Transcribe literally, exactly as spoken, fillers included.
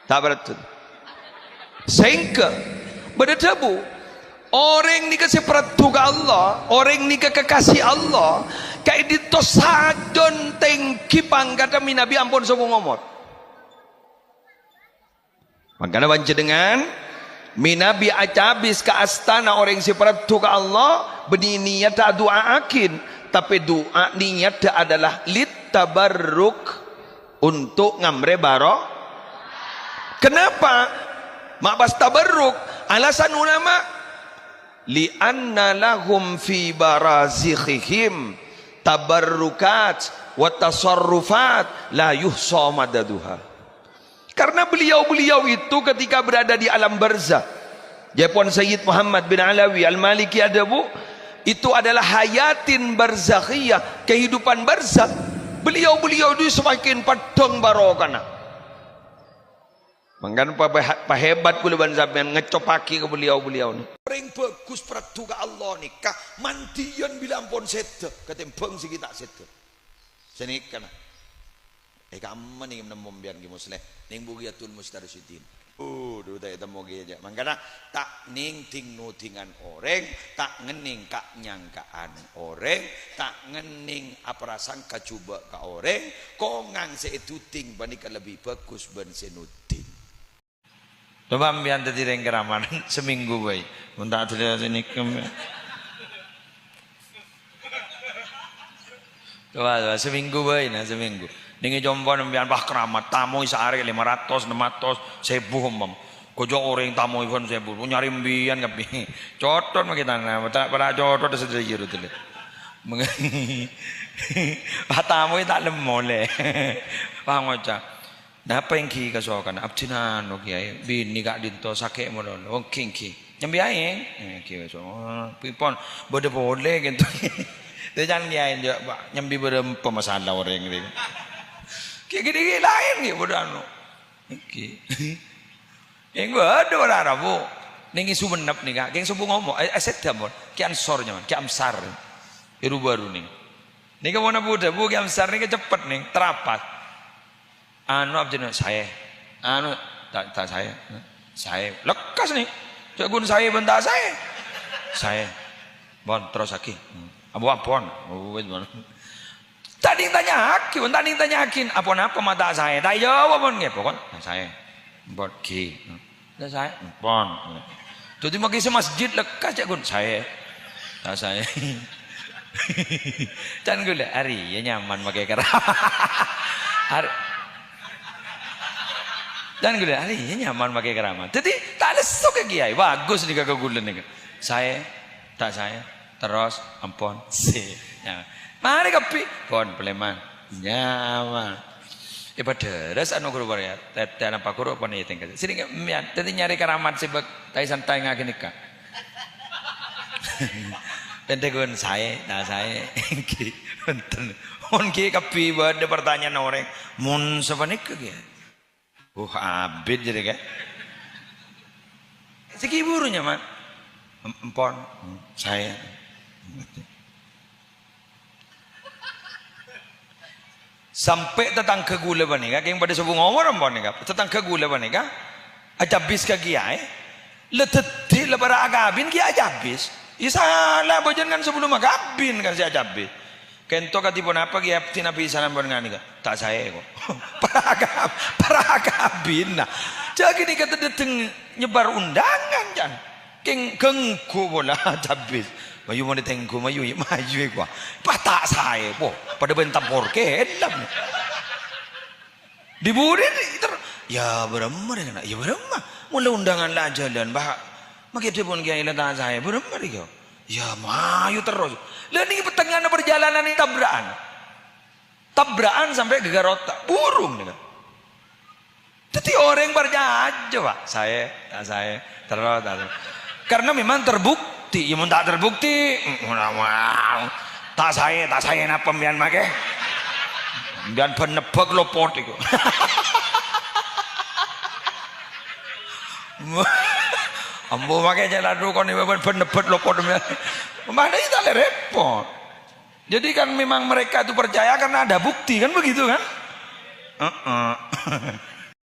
Ta' parlo. Sèngghâ bâdâ dhâbu, orèng nèka sè parlo ka Allah, orèng nèka kekasih Allah, ka'dinto sajan tèngghi pangkaddhâ mènabi ampon sobung omor. Mangkana panjhennengngan mènabi acabis ka astana orèng sè parlo ka Allah, bânnè niyaddhâ adu'a'aghin, tapè du'a niyaddhâ adalah lit tabarruk, untuk ngamrè baro-, kenapa? Ma' pas tabarruk? Alasan ulama, "Li'anna lahum fi barazikhihim tabarrukat wa tasarrufat la yuhsa madaduha." Karena beliau-beliau itu ketika berada di alam barzakh, jâ' pon Sayyid Muhammad bin Alawi Al-Maliki adhâbu, itu adalah hayatin barzakhiyah, kehidupan barzakh. Beliau-beliau itu semakin peddhâng barokana. Mangkana pa-, pa-, pahebat kaulâ bân sampèyan ngècopaghi ka beliau-beliau nè. Orèng bhâghus parlo ka Allah nèka, mandiyân bilâ ampon sèdhâ, katèmbhâng sè ghi' ta' sèdhâ. Sanèka, nah. È, kamma nèng nemmo sampèyan Ki Musleh, nèng Bughyatul Mustarsyidin. Oh, dhu ta' ètemmo Ki, jâ'. Mangkana, ta' nèng ding-nodingan orèng, ta' ngennèng ka-nyangka'an orèng, ta' ngennèng aprasangka jhubâ' ka orèng, kongang sè èduding panèka lebbi bhâghus bân sè noding. Coba sampèyan dhâddhi rèng keramat, seminggu bhâi. Mon ta' dhuli sanèka, coba, coba, seminggu bhâi, nah, seminggu. Nèng è compo'na sampèyan, wah, keramat, tamoy saarè lèma ratos, ennem atos, sèbu, umpama. Kok jâ' orèng tamoy bân sèbu, nyarè sampèyan kabbhi. Cotot mangkèn tana, ta', para' cotot sadhâjâ ro tèlè. Meng-, pas tamoy ta' lemmo lè. Pas ngoca', "Napa ènggi kasokanna?" "Abdhina anu, Kèyaè, binè ka'dinto sakè' malolo." "Oh, ènggi, ènggi. Nyambi aèng?" "Ènggi, wis." "Oh, pripon? Bâdâ polè ghânto." "Tècan, Kèyaè, jâ', Pak, nyambi bârâmpa masalah orèng rè." Kè-, kè-, kè-, laèn, kè-, bâdâ anu. Ènggi. Ènggi, adhu, para' rabu. Nèng è Sumenep nèka, kèng sobung omor, eh, eh, sèdhâ, mon. Kè Ansor, nyaman, Kè Amsar. È ru-bâru nèng. Nèka mon abu dhâbu Kè Amsar nèka ceppet, nèng, terapas. Anu, abdhina saè. Anu, ta', ta' saè. Saè. Lekkas, nèng. Jâ' ghun saè bân ta' saè. Saè. Pon, terrosaghi. Hmm. Abu ampon. Oh, wis, pon. Ta' nèng tanya'aghi, pon, ta' nèng tanya'aghi. Apa-napa ma' ta' saè? Ta' ijâwâb, pon, ngghi, pokok ta' saè. Pon, ghi. Ta' saè, pon. Dhâddhi maghi sè masjid lekkas ca'na ghun saè. Ta' saè. Can ghulâ, arèya nyaman makè keramat. Ar-, can ghulâ, arèya nyaman makè keramat. Dhâddhi ta' lesso ka kèyaè, bhâghus nèka ka ghulâ nèka. Saè, ta' saè. Terros, ampon, sè. Ya. Marè kabbhi, pon, palèman. Nyaman. È, padârâs anu ghuru Korea, tètè napa ghuru pon ètèngka. Sènèng mèyan, dhâddhi nyarè keramat sè bâk-, tai-santai ngaghi nèka. Pènteghun saè, ta' saè, ènggi, bhunten. Mon ghi kabbhi bâdâ partanyaan orèng, mon sapanèka ghi. Oh, abit jadi, kan? Sè ghi buru nyaman. Em-, empon, hmm, saè. Sampè' tatangghâ ghulâ panèka, kèng padâ sobung omor empon nèka. Tatangghâ ghulâ panèka, acabis ka kèyaè. La dhâddhi la para' akabin ghi acabis. Iyâ sala bâjâna kan sabellunna akabin kan sè acabis. Kènto kadhi ponapa, Kè, abdhina bisa ampon nganèka? Ta' saè, kok. Para' ka-, para' akabinna. Jâ' ghânèka tadâddhâng nyebar undangan, can. Kèng ghengghu pola cabis. Mayu mon ètèngghu, mayu, mayu, kok. Pas ta' saè, po. Padâ bân tempor kèlem. Diburi ter-, "Ya, bârâmma rè, kana'? Ya, bârâmma? Mon la undangan la ajhâlân, Pak. Makè dhâbuna kèyaè la ta' saè, bârâmma rè, kèya?" Ya, mayu terros. Lah, nèng è tengnga'na parjhâlânan nèng tabra'an. Tabra'an sampè' ghâgghâr otak. Burung nèka. Dhâddhi orèng parcajâ, Pak. Saè, ta' saè. Terros, ta' terros. Karena memang terbukti. Ya, mon ta' terbukti, ta' saè, ta' saè napa sampèyan makè? Sampèyan bân nebbhâk lopot iku. Ambu makè jhâ' la dhukon iku bân, bân nebbhâk lopot. Mana itu repot. Jadi kan memang mereka itu percaya karena ada bukti, kan begitu kan? Heeh.